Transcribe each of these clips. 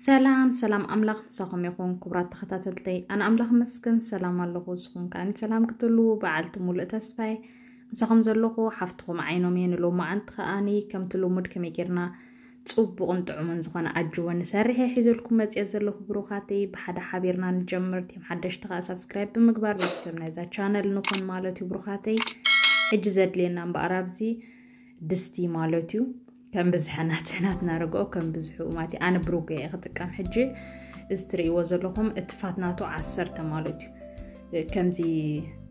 ሰላም ሰላም፣ ኣምላኽ ምሳኹም ይኹን ክቡራት ተኸታተልተይ። ኣነ ኣምላኽ መስገን ሰላም ኣለኹ። ንስኹም ከኣ ሰላም ክትህልዉ በዓልቲ ሙሉእ ተስፋይ። ምሳኹም ዘለኹ ሓፍትኹም ዓይኖም እየ። ንሎማዓንቲ ከኣኒ ከምቲ ልሙድ ከመይ ጌርና ጽቡቕን ጥዑምን ዝኾነ ኣጅቦ ንሰርሕ እየ ሒዘልኩም መጽየ ዘለኹ ብሩኻተይ። ብሓደ ሓቢርና ንጀምር። ቲም ሓደሽቲ ከኣ ሳብስክራይብ ብምግባር ቤተሰብ ናይዛ ቻነል ንኹን ማለት እዩ ብሩኻተይ። ሕጂ ዘድልየና እምበኣር ኣብዚ ድስቲ ማለት እዩ። ከም ብዝሐ ናት-፣ ናትና ርግኦ ከም ብዝሑ ማለት እዩ። ኣነ ብሩጎ እየ ክጥቀም። ሕጂ እዚ ትርእይዎ ዘለኹም እቲ ፋት ናቱ ዓሰርተ ማለት እዩ። ከምዚ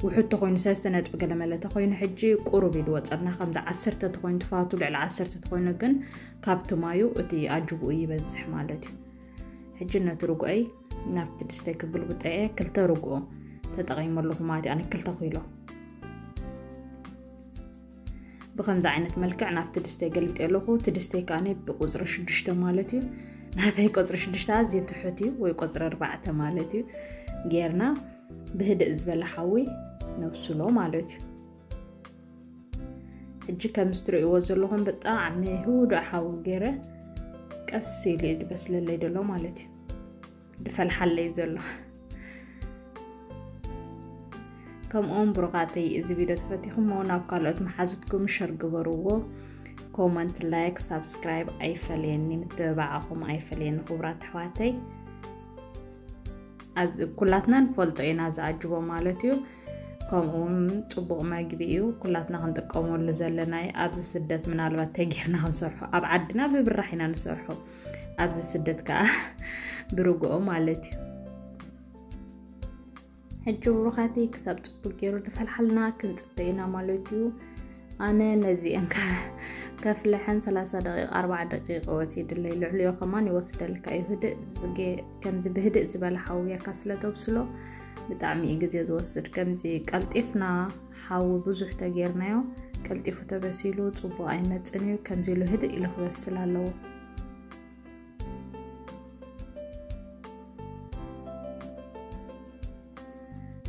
ውሑድ ተኾይኑ ሰለስተ ነጥቢ ገለ መለ ተኾይኑ ሕጂ ቁሩብ እዩ ዝወፀልና። ከምዚ ዓሰርተ ተኾይኑ ትፋቱ ልዕሊ ዓሰርተ ተኾይኑ ግን ካብቲ ማዩ እቲ ኣጅቡኡ ይበዝሕ ማለት እዩ። ሕጂ ነቲ ርግኦይ ናብቲ ድስተይ ክግልብጦ እየ። ክልተ ርግኦ ተጠቒመ ኣለኹ ማለት እዩ። ኣነ ክልተ ኪሎ ብኸምዚ ዓይነት መልክዕ ናብቲ ድስተይ ገልብጠ ኣለኹ። እቲ ድስተይ ከኣ ብቁፅሪ ሽዱሽተ ማለት እዩ። ናተይ ቁፅሪ ሽዱሽተ ኣዝዩ ትሑት እዩ፣ ወይ ቁፅሪ ኣርባዕተ ማለት እዩ። ጌርና ብህድእ ዝበለ ሓዊ ነብስሎ ማለት እዩ። ሕጂ ከም እትርእይዎ ዘለኹም ብጣዕሚ ህዱእ ሓዊ ገይረ ቀስ ኢሉ እዩ ዝበስለለይ ዘሎ ማለት እዩ። ድፈልሓለይ ዘሎ። ከምኡውን ብሩኻተይ፣ እዚ ቪድዮ ተፈቲኹሞ ናብ ካልኦት መሓዙትኩም ሸር ግበርዎ። ኮመንት፣ ላይክ፣ ሳብስክራይብ ኣይፈለየኒ፣ ምትብባዕኹም ኣይፈለየኒ ክቡራት ኣሕዋተይ። ኣዝ-፣ ኩላትና ንፈልጦ ኢና ዝኣጅቦ ማለት እዩ። ከምኡውን ጽቡቕ መግቢ እዩ፣ ኩላትና ክንጥቀመሉ ዘለና እዩ። ኣብዚ ስደት ምናልባት ተጌርና ክንሰርሖ፣ ኣብ ዓድና ብብራሕ ኢና ንሰርሖ፣ ኣብዚ ስደት ከኣ ብርግኦ ማለት እዩ። ሕጂ ብሩኻተይ ክሳብ ጽቡቅ ገይሩ ድፈልሓልና ክንጽበ ኢና ማለት እዩ። ኣነ ነዚአን ከ-፣ ከፍልሐን ሰላሳ ደቂቃ፣ ኣርባዓ ደቂቃ ወሲድለይ። ልዕሊኡ ከማን ይወስደልካ እዩ። ህድእ ዝገ-፣ ከምዚ ብህድእ ዝበለ ሓዊ ጌርካ ስለ ተብስሎ ብጣዕሚ እዩ ግዜ ዝወስድ። ከምዚ ቀልጢፍና ሓዊ ብዙሕ ተጌርናዮ ቀልጢፉ ተበሲሉ ጽቡቅ ኣይመጽን እዩ። ከምዚ ኢሉ ህድእ ኢሉ ክበስል ኣለዎ።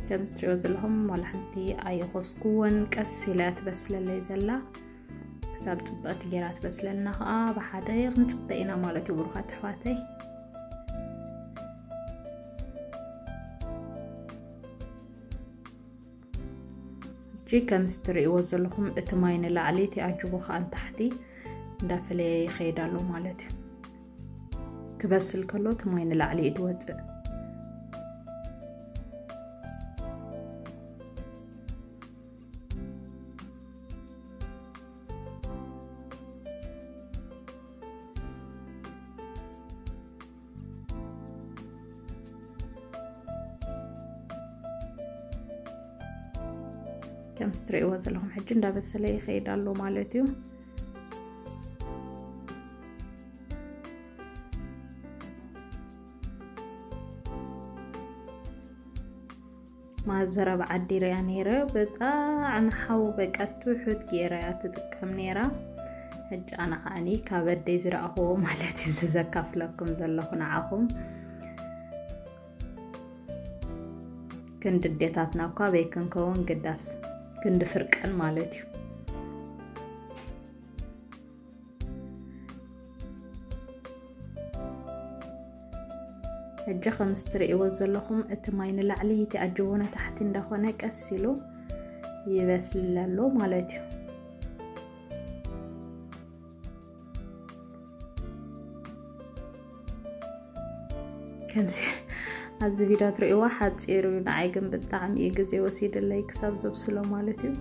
ከም እትሪኦ ዘለኹም ዋላ ሓንቲ ኣየኾስኩዎን፣ ቀስ ኢላ እያ ትበስለለይ ዘላ። ክሳብ ጽብቕቲ ጌራ ትበስለልና ኸኣ ብሓደ ክንጽበ ኢና ማለት እዩ ብሩኻት ኣሕዋተይ። ሕጂ ከምዚ ትርእይዎ ዘለኹም እቲ ማይ ንላዕሊ፣ እቲ ኣጅቦ ኸኣ ንታሕቲ እንዳፈለየ ይኸይድ ኣሎ ማለት እዩ። ክበስል ከሎ እቲ ማይ ንላዕሊ እዩ ዝወጽእ። ከም እትርእይዎ ዘለኹም ሕጂ እንዳበሰለ ይኸይድ ኣሎ ማለት እዩ። ማዘር ኣብ ዓዲ ሪኣ ነይረ፣ ብጣዕሚ ሓዊ በቃ ትሑት ገይራ እያ ትጥቀም ነይራ። ሕጂ ኣነ ከዓኒ ካብ ኣደይ ዝረኣኽዎ ማለት እዩ፣ እዚ ዘካፍለኩም ዘለኹ ንዓኹም። ክንዲ ኣዴታትና እኳ በይ ክንከውን ግዳስ፣ ክንዲ ፍርቀን ማለት እዩ። ሕጂ ከምዚ ትርእይዎ ዘለኹም እቲ ማይ ንላዕሊ፣ እቲ ኣጅቦ ንታሕቲ እንዳኾነ ቀስ ኢሉ ይበስል ኣሎ ማለት እዩ። ከምዚ ኣብዚ ቪድዮ ትርእይዋ ሓጺር እዩ፣ ንዓይ ግን ብጣዕሚ እዩ ግዜ ወሲድለይ ክሳብ ዘብስሎ ማለት እዩ።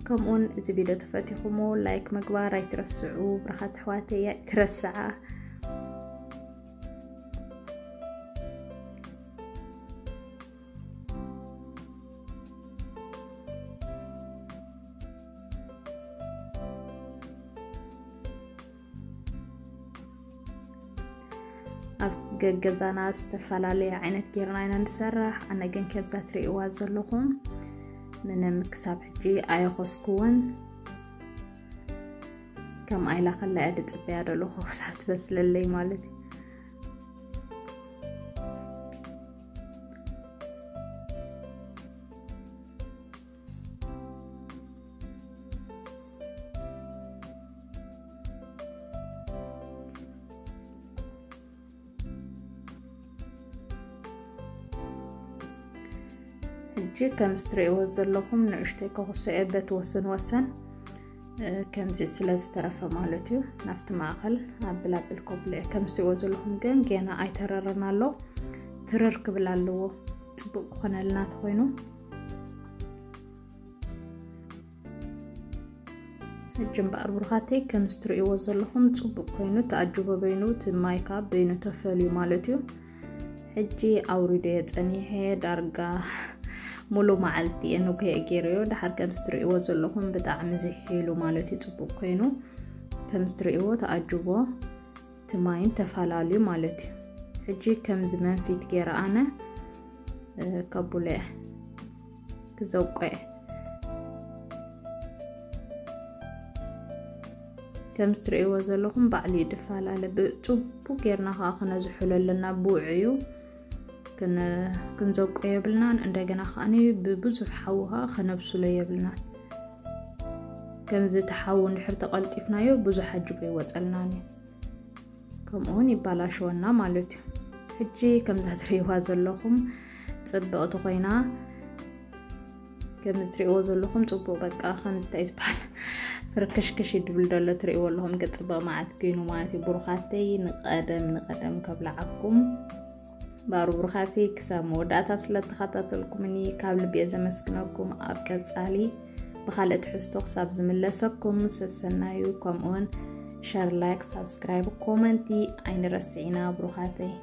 ከምኡውን እዚ ቪድዮ ተፈቲኹሞ ላይክ ምግባር ኣይትረስዑ፣ ብርኻት ኣሕዋተይ ኣይትረስዓ። ኣብ ገገዛና ዝተፈላለየ ዓይነት ጌርና ኢና ንሰርሕ። ኣነ ግን ከምዛ ትርእይዋ ዘለኹም ምንም ክሳብ ሕጂ ኣየኾስኩዎን። ከም ኣይላ ከላ እያ ድጽበያ ደለኹ ክሳብ ትበስለለይ ማለት እዩ። ከምዚ ትርእይዎ ዘለኹም ንእሽተይ ከኹሰ እየ በቲ ወሰን ወሰን ከምዚ ስለ ዝተረፈ ማለት እዩ። ናብቲ ማእኸል ኣብል ኣብል ከብሎ እየ። ከምዚ ትርእይዎ ዘለኹም ግን ገና ኣይተረረን ኣሎ። ትርር ክብል ኣለዎ፣ ፅቡቅ ክኾነልና ተኾይኑ። ሕጂ እምበኣር ብሩኻተይ፣ ከምዚ ትርእይዎ ዘለኹም ፅቡቅ ኮይኑ ተኣጅቦ በይኑ፣ እቲ ማይ ከዓ በይኑ ተፈልዩ ማለት እዩ። ሕጂ ኣውሪዶ እየ ፀኒሐ፣ ዳርጋ ሙሉ መዓልቲ እየ ንጉሄ ገይረዮ። ድሓር ከምዚ ትርእይዎ ዘለኹም ብጣዕሚ ዝሒሉ ማለት እዩ፣ ፅቡቅ ኮይኑ። ከምዚ ትርእይዎ ተኣጅቦ እቲ ማይን ተፈላለዩ ማለት እዩ። ሕጂ ከምዚ መንፊት ገይረ ኣነ ከቡለ ክዘውቆ እየ። ከምዚ ትርእይዎ ዘለኹም ባዕሉ ይድፈላለ። ብፅቡቅ ጌርና ከዓ ክነዝሕሎ ኣለና። ብውዕ እዩ፣ ክንዘውቆ የብልናን። እንደገና ከዓ ብብዙሕ ሓዊ ከዓ ከነብስሎ የብልናን። ከምዚ እቲ ሓዊ እንድሕር ተቐልጢፍናዮ ብዙሕ ኣጅቦ ይወፀልናን እዩ፣ ከምኡ እውን ይባላሸወና ማለት እዩ። ሕጂ ከምዛ ትርእይዋ ዘለኹም ፅብቕቲ ኮይና፣ ከምዚ ትርእይዎ ዘለኹም ፅቡቅ በቃ ከምዚ እንታይ ዝበሃል ፍርክሽክሽ ይድብል ደሎ ትርእይዎ ኣለኹም። ግን ፅብቅ መዓት ኮይኑ ማለት እዩ። ብሩኻተይ ንቀደም ንቀደም ከብልዓኩም። ባሩ ብሩኻተይ ክሳብ መወዳእታ ስለ ተኸታተልኩምኒ ካብ ልቢ እየ ዘመስግነኩም። ኣብ ቀጻሊ ብኻልእ ትሕዝቶ ክሳብ ዝምለሰኩም ሰሰናዩ፣ ከምኡውን ሸር፣ ላይክ፣ ሳብስክራይብ፣ ኮመንቲ ኣይንረስዒና ብሩኻተይ።